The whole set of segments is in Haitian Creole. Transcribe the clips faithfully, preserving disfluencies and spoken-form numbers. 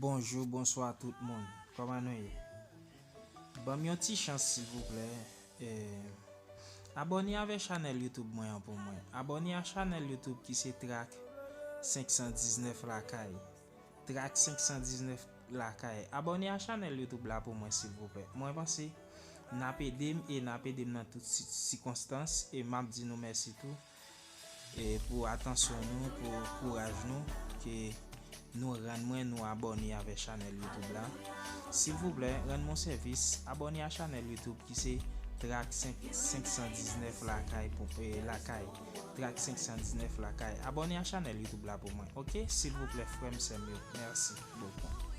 Bonjou, bonswa tout moun. Kòman nou ye? Ban m yon ti chans silvouplè. E, abòne avè chanèl YouTube mwen an pou mwen. Abòne a chanèl YouTube ki se Track senk san diznèf Lakay. Track senk san diznèf Lakay. Abòne a chanèl YouTube la pou mwen silvouplè. Mwen panse n ap ede m e n ap ede m nan tout si- sikonstans e m ap di nou mèsi tou. E pou atansyon nou, pou kouraj nou, ke nou rann mwen, nou abòne avè chanèl YouTube la. Silvouplè, rann mwen sèvis, abòne a chanèl YouTube ki se Track senk, senk san diznèf Lakay pou, e, Lakay. Track senk san diznèf Lakay. Abòne a chanèl YouTube la pou mwen, oke? Silvouplè, frè m, sè m yo. Mèsi bokou.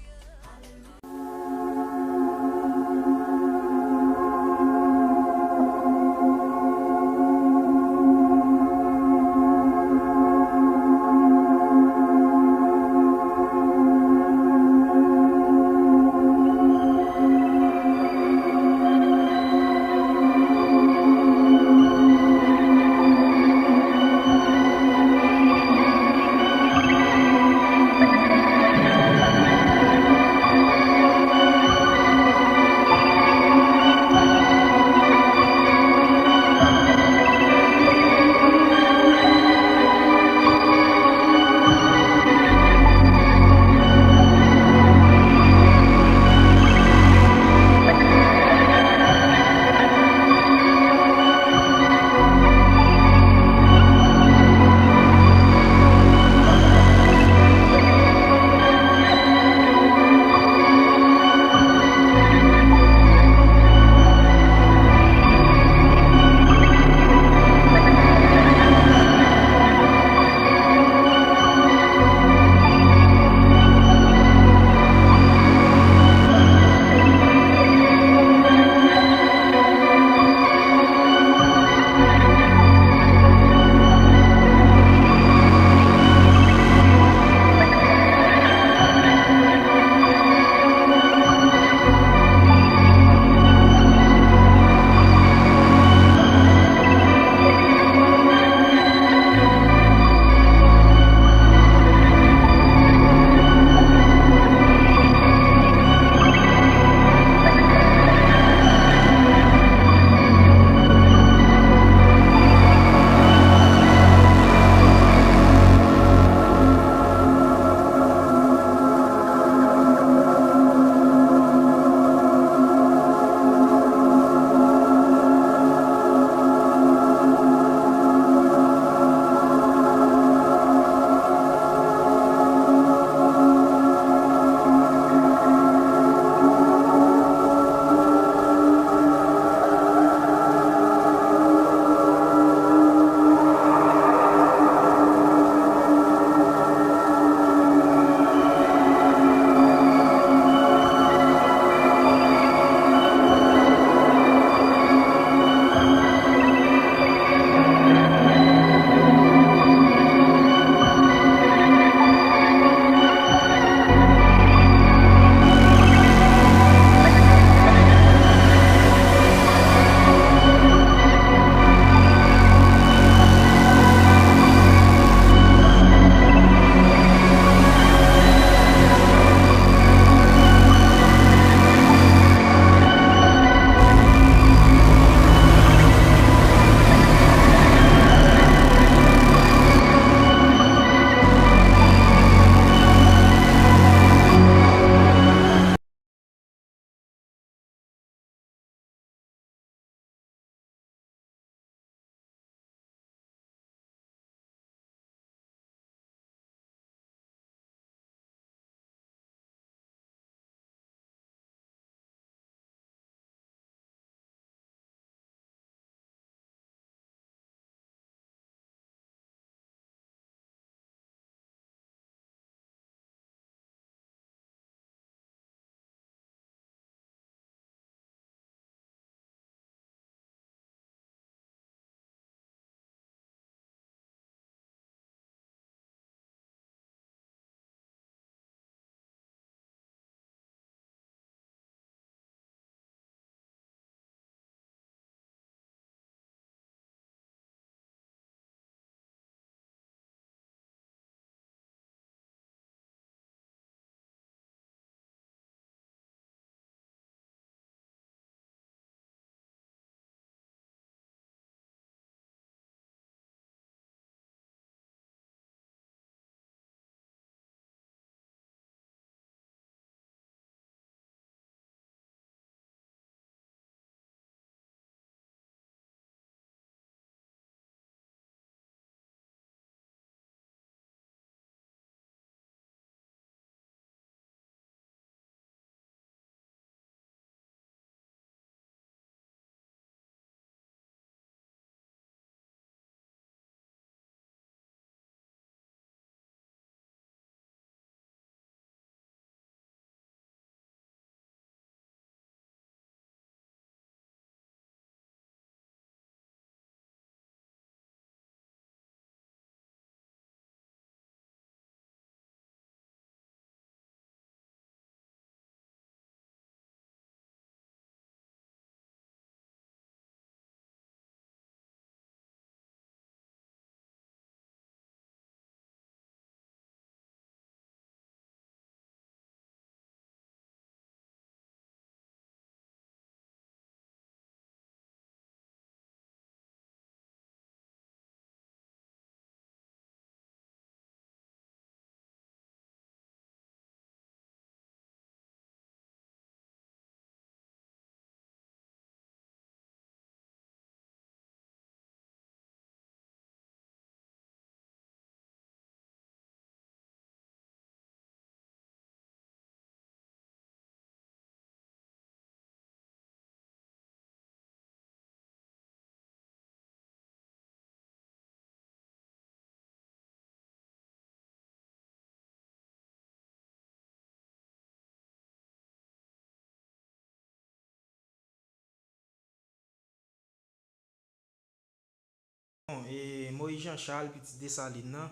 E Moïse Jean Charles, pitit Desalin nan,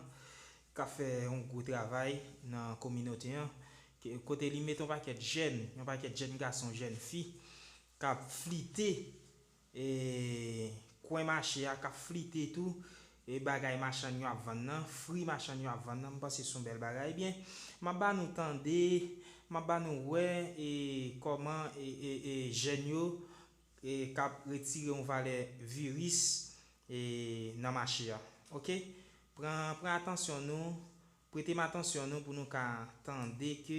k ap fè yon gwo travay nan kominote an, ke- kote li mete yon pakèt jèn, yon pakèt jèn gason, jèn fi, k ap flite e kwen mache a, k ap flite tou e bagay machann yo ap vann nan, fri machann yo ap vann nan. M panse se yon bèl bagay. Ebyen, m ap ba nou tande, m ap ba nou wè e kòman e, e, e jèn yo e k ap retire yon valè viris e nan mache a. Oke? Pran, pran atansyon nou, prete m atansyon nou pou nou ka tande ke